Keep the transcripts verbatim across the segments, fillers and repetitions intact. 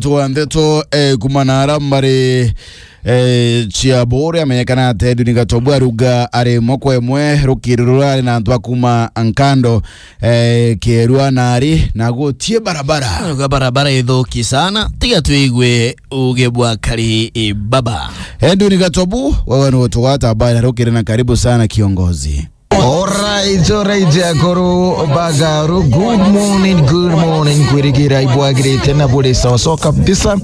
Twa ndeto, eh, kuma na ara mbari, eh, cia Buuri amenyekana ati Edwin Gatobu aruga ari moko emwe rukiri rurari na antu a kuma Nkando, eh, Kierua na ari na gutie barabara. Uga barabara ithuki sana, tiga tuigue uge bwa kari, eh, baba. Edwin Gatobu, wewe ni utugwata habari na rukiri na karibu sana kiongozi. Alright, alright, akuru bagaru, good morning, good morning, kwirigira ibwagirite na buri sawa sawa kabisa.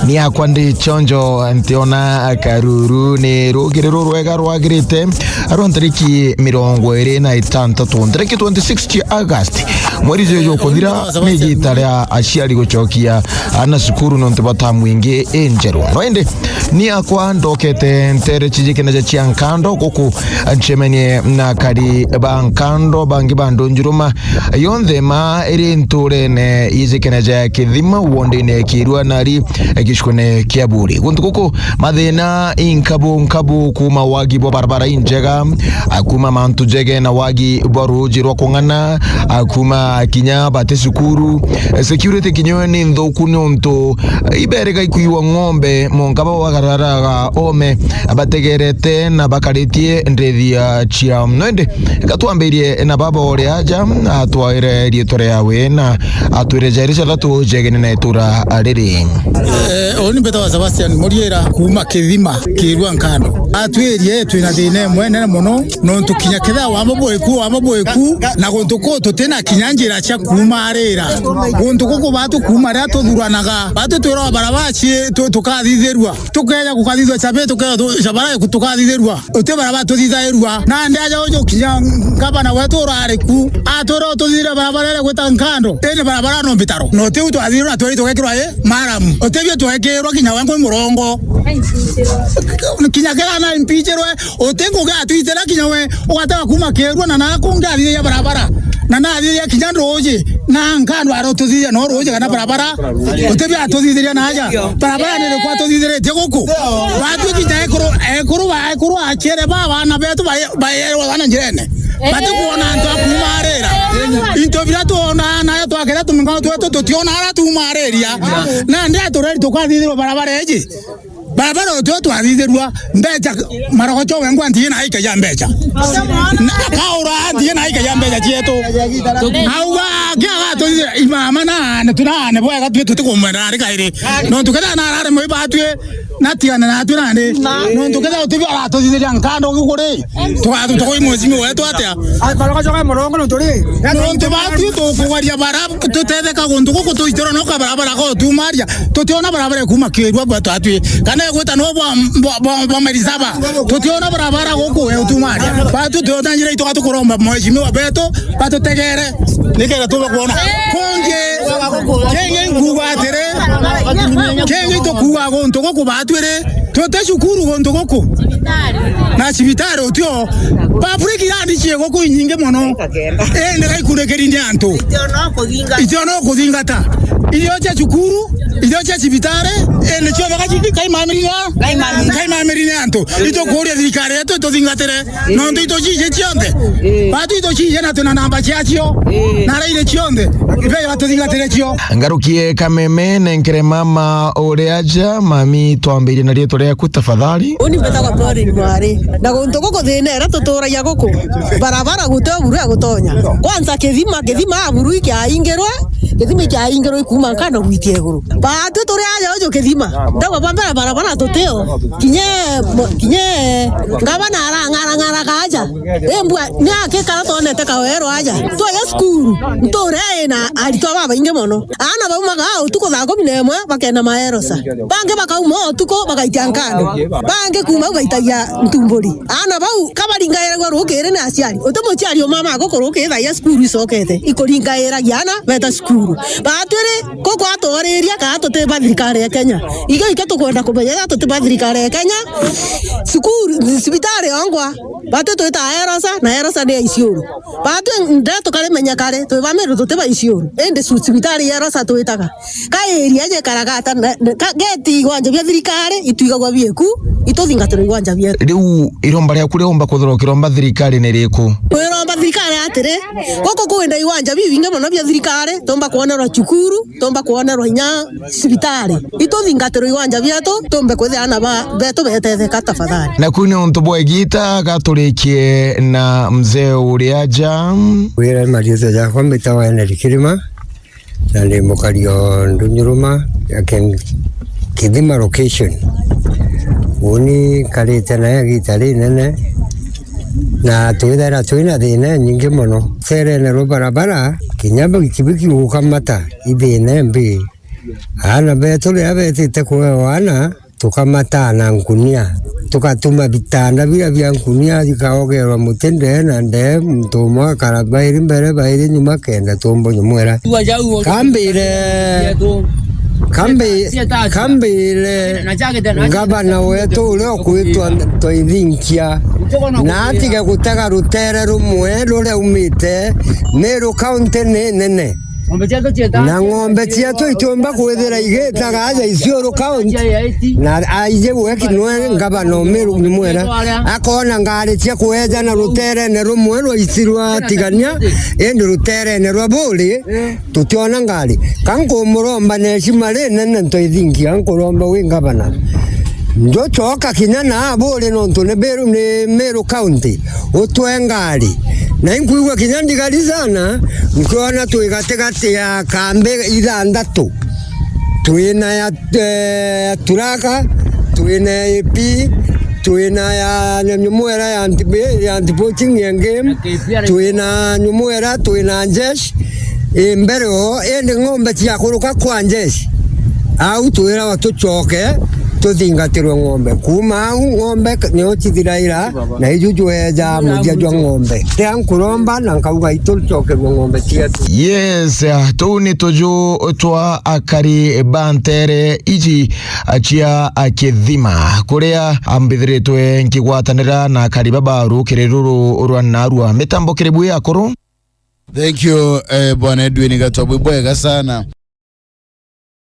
Ni akwa ndi chonjo, ntiona karuru ni rugiri rurwega rwagirite rwa ntariki mirongo iri na itantatu, ntariki twenty-six cia August, mweri juju jukuthira, ni igita ria aciari gucokia ana cukuru nontu bwa tamu ingi injeru. No indi, ni akwa ndokete ntere cijikeneja cia Nkando guku ncemenie na akari ba Nkando bangi ba Ndunjuruma yonthe ma iri nturene ijikeneja ya Kithima, wondine ya Kierua nari gicukune kia Buuri. Guntu guku mathina inkabu nkabu kuma wagi bwa barabara injega, a, kuma mantu jege na wagi bwa ruji rwa kung'ana, a, kuma kinya bati cukuru. E, security kinya yo ni nthuku niuntu, e, iberega ikuiwa ng'ombe, monka bau bagararaga ome bategerete na bakaritie ndithia ciao. No indi, eka twambirie na baba uria aja, atwaire riitwa riawe na atwire jairi jathatu jegene na itura riri. Eh, uni mbetagwa Sebastian Muriira kuma Kithima, Kierua Nkando. Atwirie twina thina imwe nene mono, nontu kinya kethira wama bwiku, wama bwiku, na guntu kuu tutina kinya njira cia kuumarira. Guntu guku batu kuuma riria tuthuranaga, batu twirwa barabara ci-, tu-, tukathithirua. Tukeja gukathithua cabe, tukeja tu-, cabara tukathithirua. Uti barabara tuthithairua. Nandi aja uju kinya ngavana wetu urari ku, atwira ututhithire barabara iria gwita Nkando. Indi barabara no mbitaro. No tiu twathithirwe na tweri tugekirwa i maramu. Uti bio twekirwa kinya we ngwi murongo. Kinya kega na impichirwe, uti ngugi atwitira kinya we, ugatega kuma Kierua na naku ngathiria barabara. Na nathiria kinya nduji, na Nkando arotuthithia no ruji kana barabara. Uti bio atuthithiria na aja. Barabara ni iriku atuthithiritie guku? Batwi kinya ekuru, ekuru ba, ekuru aciere ba bana betu ba, baerwa bana njirene. Bati kuona antu a kuumarira. Into biria tuona nayo twakira tumingano twetu tutiona ara tuumariria. Nandi atureri tukathithirwa barabara iji. Barabara utio twathithirua mbeca, marogocho wengwa ntiye na aikagia mbeca. Na kaura ntiye na aikagia mbeca cietu. Auga, kia gatuthithira imama na ane, tuna ane bwega twi tutikumwenda nari kairi. Nontu kethira na arare mwi batwi, na tigana natwi nandi. Nontu kethira utibio aratuthithiria Nkando gukuri. Tugathu tukoi mwecimi wetu atia? Ai, marogocho ga murongo no turi. Nontu batwi tukugeria bara tutetheka guntu guku tuitirwa no kabarabara gotumaria. Tutiona barabara ikuma Kierua bwa twatwi. Kana igwita no bwa, bwa, bwa, bwa Merisaba. Tutiona barabara guku ya utumaria. Batu tuona njira ituga tukuromba mwecimiwa betu, batutegere. Nikenda tuba kuona. Kungi, kingi nkuga atiri, kingi tukuga guntu guku batwiri, tute cukuru guntu guku. Na cibitari utio. Public land cie guku inyingi mono. Indi gaikundikiria ni antu. Itio no kuthingata. Itio no kuthingata. Irio cia cukuru, irio cia cibitari, indi ciothe gaci-, kaimamirire. Kaimamirire. Kaimamirire antu. Itukuria thirikari yetu ituthingatire. Nontu ituciije cionthe. Batu ituciije na twina namba ciacio. Na rairi cionthe. Ibe batuthingatire cio. Ngarukie kameme nenkere mama uria aja, mami twambirie na rietwa riaku tafadhali. Uni mbetagwa Pauline Mwari. Na guntu guku thina iria tuturagia guku, barabara guti o buru ya gutonya. Kwanza Kithima, Kithima aburu ikiaingirwe, Kithima ikiaingirwe ikuma Nkando gwitia iguru. Batwi turi aja uju Kithima, ndagwa bwa mbere barabara tutio. Kinye, kinye, ngavana arang'arang'araga aja. Embwa, ni akikara twonete kawero aja. Twaja cukuru, nture ina aritwa babaingi mono. Aana baumaga utuku thaa kumi na imwe bakenda maerosa. Bangi bakauma utuku bagaitia Nkando. Bangi kuma u baitagia ntumburi. Aana bau kabaringairagua rukiri ni aciari. Uti muciari umama guku rukiri thaia cukuru icokete. Ikuringairagia aana beta cukuru. Batwiri guku atwariria kaa tuti ba thirikari ya Kenya. Igo ike tukwenda kumenya ethira tuti ba thirikari ya Kenya. Cukuru, cibitari yongwa. Batu twita erosa, na erosa ni ya Isiolo. Batu nde tukarimenya kare, twi ba Meru tuti ba Isiolo. Indi cu-, cibitari ya erosa twitaga. Ka area je karagata, na, na, ka geti igwanja bia thirikari, itwigagwa bieku, ituthingatirwa igwanja bietu. Riu iromba riaku riumba kuthirwa ukiromba thirikari ni riku? Kwiromba thirikari Atiri, guku kwina iwanja bibingi mono bia thirikari, tumba kwonerwa cukuru, tumba kwonerwa inya cibitari. Ituthingatirwe iwanja bietu, tumbe kwithira aana ba-, betu betetheka tafadhali. Na kuu ni untu bwa igita, gaturikie na mzee uria aja. Wira ni mariitwa jakwa mbitagwa Henry Kirima, na ndi mukari o Ndunyuruma ya Ken-, Kithima location. Uni karite nayo igita rinene, na twithaira twina thina inyingi mono. Ruteerene rwa barabara, kinya bikibiki gukamata, i thina imbi. Aana betu riria betite kuewa aana, tukamataa na nkunia, tukatuma bitanda biria bia nkunia bikaogerwa muti ndee na ndee, muntu umwe akara bairi mbere, bairi nyuma, kenda tumbo nyumwera. Kambire, kambi-, kambire ngavana wetu uria ukwitwa Ntoithinkia, na atige gutega rutere rumwe ruria umite Meru County ni nene. Na ng'ombe cietu itiumba kwithira igitaga aja Isiolo County, na aije we ki nwe ngavana o Meru nyumwera, akona ngari cia kuejana ruterene rumwe rwa Isiolo atigania, indi ruterene rwa Buri tutiona ngari. Ka nkumuromba na heshima rinene Ntoithinkia, nkuromba wi ngavana, njucoka kinya na Buri nontu ni Meru, ni Meru County. Utwe ngari. Na inkwigua kinya ndigari sana, nkiona twi gatigati ya kambi ithanthatu. Twina ya, eh, Turaka, twina ya A P, twina ya nyumwera ya Antibi-, ya Antipoaching ya Game, twina nyumwera, twina Jesh, i mbere o, indi ng'ombe ciakuruka kwa Jesh. Au twirawa tucoke tuthingatirwe ng'ombe. Kuuma au ng'ombe k-, nio cithiraira, na iju jweja muthia jwa ng'ombe. Ria nkuromba na nkauga itucokerwe ng'ombe cietu. Yes, ah, tuu ni tuju twa akari ba ntere iji, ah, cia, ah, Kithima, kuria, ah, mbithiritwe nkigwatanira na akari baba rukiri ruru rwa Narua. Mitambo kiri bwi akuru. Thank you, eh, Bwana Edwin Gatwa, bwi bwega sana.